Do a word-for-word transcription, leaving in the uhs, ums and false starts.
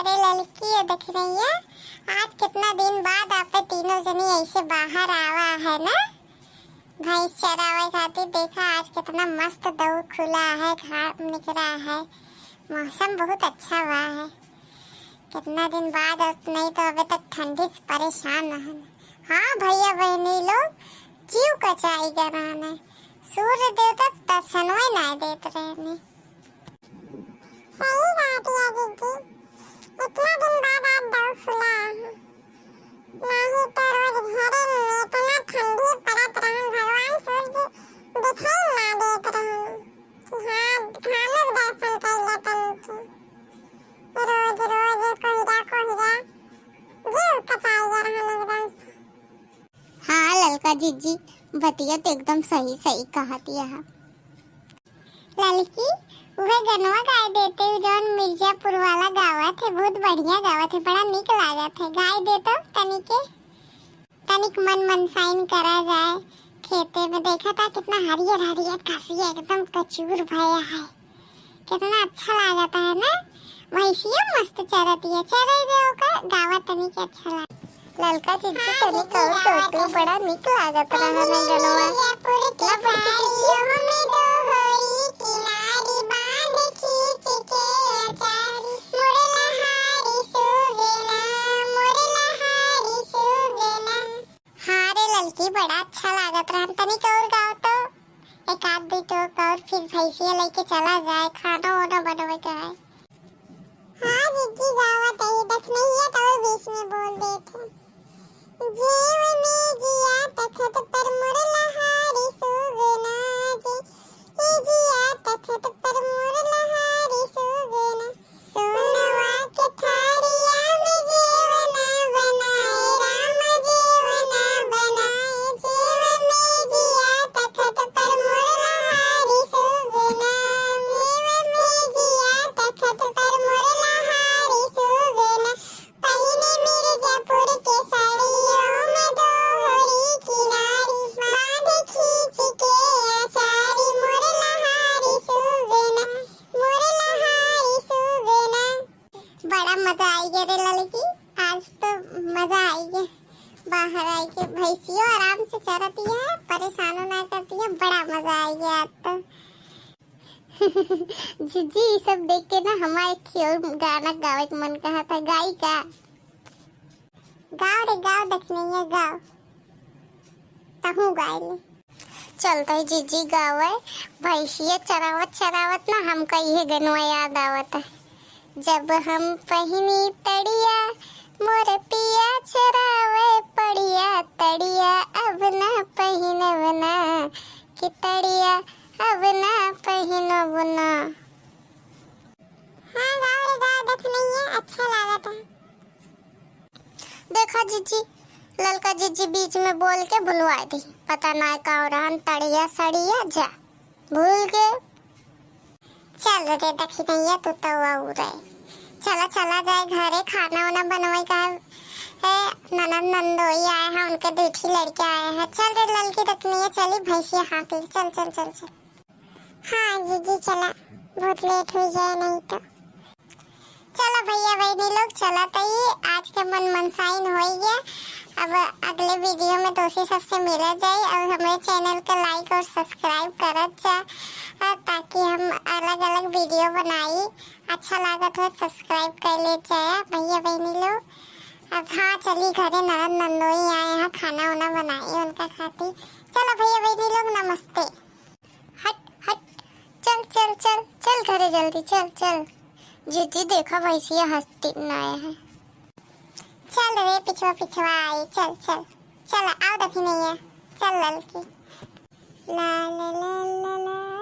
अरे ललकी, ये देख रही है, आज कितना दिन बाद आप तीनों जनी ऐसे बाहर आवा है ना, भैंस चरावे खातिर। देखा, आज कितना मस्त दौर खुला है, घाम निकला है, मौसम बहुत अच्छा हुआ है। कितना दिन बाद, और नहीं तो अबे तक ठंडी से परेशान रहन। हाँ भैया बहनी लोग, जीव कचाई गए रहने, सूर्य देवता दर्शनवे ना देत रहने। सही बात है जीजी, इतना दिन बाद आज दौर खुला है, नहीं तो रोज घरे में इतना ठंडी पड़त रहन, भगवान सूर्य दिखाई ना देत रहन कि हाँ, घाम के दर्शन कर लेतन की। रोज रोज कोहरा कोहरा, जीव कचाई गए रहन एकदम से। हाँ ललका जीजी, बतिया तो एकदम सही सही कहत यह। ललकी, उहे गनवा गाय देते हु जौन मिर्जापुर वाला गावत है, बहुत बढ़िया गावत है, बड़ा निक लागत है। गाय देतो तनिके, तनिक मन मनसाइन करा जाए। खेते में देखा था कितना हरियर हरियर घासिया, एकदम कचूर भया है। कितना अच्छा लागत है ना, भैंसिया मस्त चरतिया, चरे दे ओकर, गावा तनी के अच्छा लाग। ललका जीजी हाँ, तनी जीजी, कौर गावा तोतू तनी। बड़ा निक लागत रहा ना गनवा। ला बड़की जीजी। हाँ रे ललकी, बड़ा अच्छा लागत रहन। तनी कौर गाओ तो, एक आध दू ठो कौर, फिर भैंसिया लेके चला जाए, खाना वाना बनवे के है। हाँ जीजी, गावत है, दखनैया तो और बीच में बोल देत है। जेव में जिया तखत पर मोर लहारी सुगना जे, ए जिया तखत पर मोर लहारी सुगना। सोनवा के थारिया में जेवना बनाए, राम जेवना बनाए, जेव में जिया तखत पर मोर लहारी सुगना, जेव में जिया तखत पर मोर लहारी सुगना। पहिने मिर्जापुर के साड़ियों में दोहरी किनारी, बांध खींच के आचारी मोर लहारी सुगना, मोर लहारी सुगना। बड़ा मजा आई गया रे ललकी, आज तो मजा आई गया। बाहर आई के भैंसियों आराम से चरती है, परेशानो ना करती है, बड़ा मजा आई गया आज तो। जीजी, ई सब देख के ना हमार एक ठे और गाना गावे के मन कहत है, गाई का? गाओ रे गाओ दखनैया, गाओ, तहूँ गाए ले। चलते जीजी गावे, भैंसिया चरावत चरावत ना हमका इहे गनवा याद आवत है। जब हम पहिनी तड़िया, मोर पिया चरावे पड़िया, तड़िया अब ना पहिनब ना, कि तड़िया अब ना पहिनब ना। हाँ, गाओ रे गाओ, देख नहीं है, अच्छा लागत है। देखा जीजी, ललका जीजी बीच में बोल के भुलवा दी, पता ना का रहन, तड़िया सड़िया जा। भूल गए। चल रे दखिनैया, तू तो और है। चला, चला जाए घरे, खाना वाना बनवाई का है। ए, ननद नंदोई आए हैं, उनके दू ठी लड़के आए हैं। चल रे ललकी दखिनैया, चली भैंसिया हाँक ले। चल, चल, चल, चल। हाँ जीजी, चला, बहुत लेट हो जाए नहीं तो। चलो भैया बहनी लोग, चला तई आज के मन मनसाइन हो गया। अब अगले वीडियो में दोस्ती सबसे मिला जाए और हमारे चैनल का लाइक और सब्सक्राइब करत जा, अ, ताकि हम अलग अलग वीडियो बनाई। अच्छा लागत हो सब्सक्राइब कर ले जाए भैया बहनी लोग। अब हाँ चली घरे, ननद नंदोई आए हैं, खाना वाना बनाई उनका खातिर। चलो भैया बहनी लोग नमस्ते। हट, हट, चल, चल, चल, चल घरे जल्दी, चल, चल। जीजी देखा भैंसिया हंसती ना आया है। चल रे पिछवा पिछवा आई, चल, चल, चल आओ दखिनैया, चल ललकी। ला, ला, ला, ला, ला।